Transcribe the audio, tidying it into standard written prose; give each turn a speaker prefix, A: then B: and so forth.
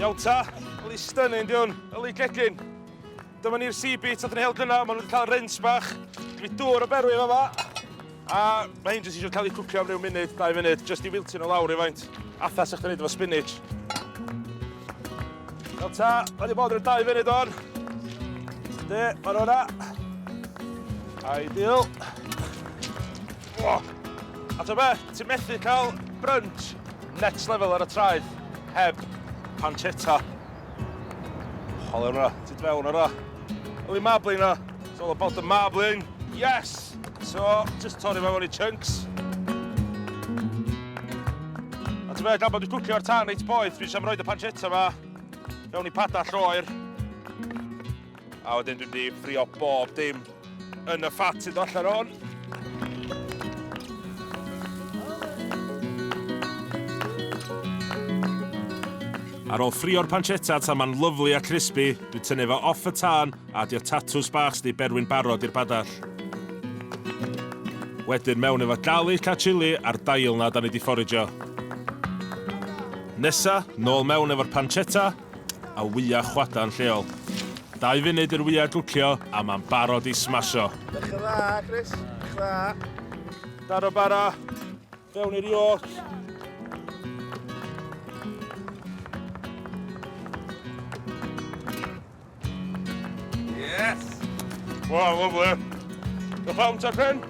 A: Iawn ta, yli stunning di hwn, yli gegin. Dyma ni'r sea beet nath ni hel gynna, maen nhw wedi cael rinse bach. Dwi dŵr o berwi fa fa. A mae hyn jyst eisiau cael ei cwcio am ryw munud, 2 munud, jyst i wiltio nhw lawr rhywfaint. Atha sa'ch chi'n neud efo spinach. Iawn ta, mae wedi bod ryw 2 funud o'n. De, mae nhw yna. Ideal. Oh. A ta be, ti'n methu cael brunch next level ar y traeth heb pancetta. Chwalio hwnna, ti'n fewn ar Yli marbling na. It's all about the marbling. Yes! So, just torri fe fewn i chunks. A ti'n fe, gan bod dwi'n cwcio ar tân reit boeth, dwi'n am roed y pancetta ma fewn i padall oer. A wedyn dwi'n mynd i ffrio bob dim yn y ffat sy'n dod allan o'n. Ar ôl ffrio'r pancetta tan ma'n lyfli a crispy, dwi'n tynnu fo off y tân a adio tatws bach sydd 'di berwi'n barod i'r padell. Wedyn mewn efo garlic a chili a'r dail 'na da ni 'di fforigio. Nesa, nôl mewn efo'r pancetta a wya chwadan lleol. 2 funud i'r wya gwcio a ma'n barod i smasho.
B: Dechrau dda, Chris. Dechrau dda.
A: Daro bara, fewn i'r yolk.
B: Yes!
A: Wow, lovely. Diolch fawr, ta Ken.